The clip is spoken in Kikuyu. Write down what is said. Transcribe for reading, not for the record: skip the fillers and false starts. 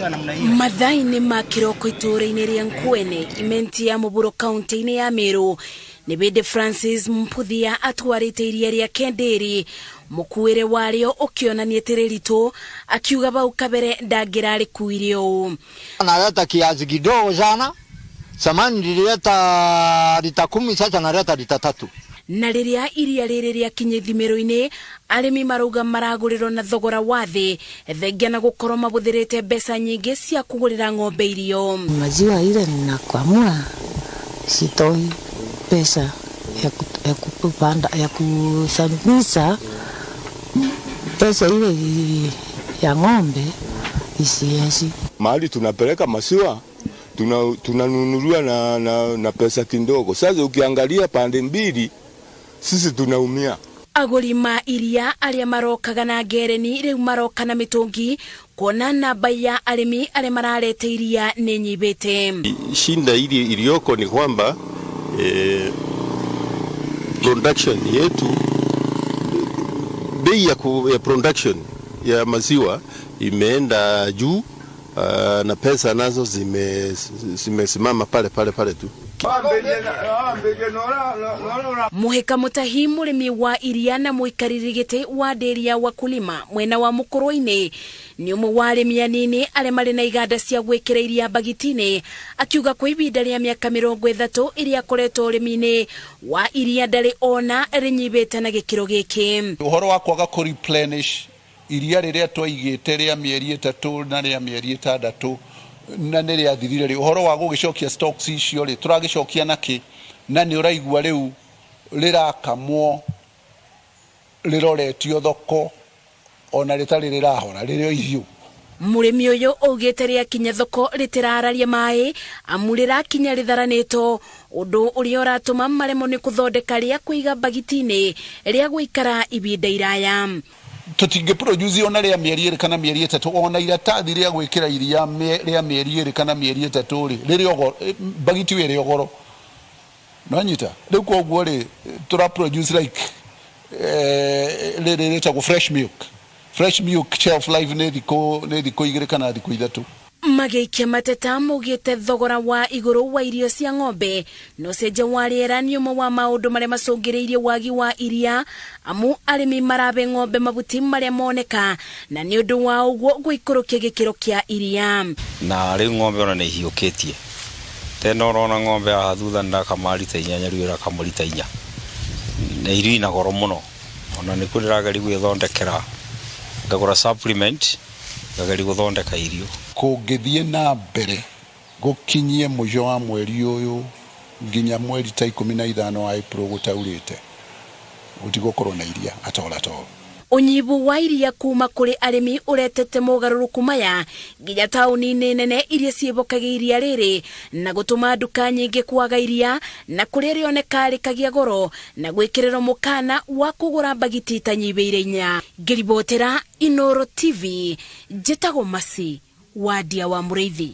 Mathaa-inĩ ma kĩroko itũũra-inĩ rĩa Nkuene, Imenti ya Mũburo kaunti-inĩ ya Meru, nĩ bĩndĩ Francis Mputhia atwarĩte iria rĩake ndĩri, mũkuĩre warĩo ũkĩonania atĩ rĩritũ, akiuga bau kabere ndangĩrarĩkuire ũũ. Naleta kiasi kidogo sana. Zamani nilileta lita 10, sasa naleta lita 3. Na rĩrĩa iria rĩrĩ rĩakinya ithimĩro-inĩ, arĩmi marauga maragũrĩrwo na thogora wa thĩ, thengia na gũkorwo mabũthĩrĩte mbeca nyingĩ cia kũgũrĩra ng'ombe irio. Maziwa ile ninakamua sitoi pesa ya kupanda ya kusambisa pesa ile ya ng'ombe isiezi. Mahali tunapeleka maziwa tunanunuliwa na pesa kidogo. Sasa ukiangalia pande mbili, sisi tunaumia. Agũri ma iria arĩa marokaga na ngereni rĩu maroka na mĩtũngi, kuona namba ya arĩmi arĩa mararete iria nĩ nyibĩte. Shinda ili iliyoko ni kwamba production yetu, bei ya production ya maziwa imeenda juu, na pesa nazo zimesimama pale pale pale tu. Muhika Mutahi, mũrĩmi wa iria na mũikarĩri gĩtĩ wa ndĩri ya wakulima mwena wa Mũkũrwe-inĩ, nĩ ũmwe wa arĩmi anini arĩa marĩ na iganda cia gwĩkĩra iria mbagiti-inĩ, akiuga kwa ihinda rĩa mĩaka 30 ĩrĩa akoretwo ũrĩmi-inĩ wa iria ndarĩ ona rĩnyibĩte na gĩkĩro gĩkĩ. Ũhoro wa kwaga kũ replenish iria rĩrĩa twaigĩte rĩa mĩeri 3 na rĩa mĩeri 6 na nĩ rĩathirire rĩ, ũhoro wa gũgĩcokia stocks icio rĩ, tũragĩcokia nakĩ? Na nĩ ũraigua rĩu rĩrakamwo rĩroretio thoko ona rĩtarĩ rĩrahora rĩrĩ o ihiũ. Mũrĩmi ũyũ augĩte rĩakinya thoko rĩtirararia maĩ, amu rĩrakinya rĩtharanĩtwo, ũndũ ũrĩa ũratũma maremwo nĩ kũthondeka rĩa kũiga mbagiti-inĩ rĩa gũikara ibinda iraya. Tũtingĩ produce ona rĩa mĩeri 2 kana mĩeri 3, ona iratathi rĩa gwĩkĩra iria rĩa mĩeri 2 kana mĩeri 3 rĩ, rĩrĩ ogoro, mbagiti ĩrĩ ogoro. Nĩwanyita? Rĩu koguo rĩ, tũra produce like rĩrĩ rĩtagwo fresh milk. Fresh milk shelf life nĩ thikũ 2 kana thikũ 3. Magĩikia mateta maugĩte thogora wa igũrũ wa irio cia ng'ombe na ũcenjia wa rĩera nĩ ũmwe wa maũndũ marĩa macũngĩrĩirie wagi wa iria, amu arĩmi marabe ng'ombe mabuti marĩa moneka, na nĩ ũndũ wa ũguo gũikũrũkia gĩkĩro kĩa iria. Na rĩu ng'ombe ona nĩ ihiũkĩtie tena, ũrona ng'ombe haha thutha nĩndakama rita 8, rĩu ĩrakamwo rita 4, na irio ina goro mũno. Ona nĩkuo ndĩrageria gwĩthondekera, ngagũra supplement, ngageria gũthondeka irio. Kũngĩthiĩ na mbere gũkinyie mũico wa mweri ũyũ nginya mweri ta 15 wa April gũtaurĩte, gũtigũkorwo na iria at all at all. Ũnyibu wa iria kuma kũrĩ arĩmi ũretete mogarũrũku maya nginya taũni-inĩ nene iria ciĩbokagia iria rĩrĩ, na gũtũma nduka nyingĩ kwaga iria, na kũrĩa rĩoneka rĩkagĩa goro na gwĩkĩrĩrwo mũkana wa kũgũra mbagiti itanyihĩire 4. Ngĩribotera Inoro TV, njĩtagwo Masi Wadia wa Mũrĩithi.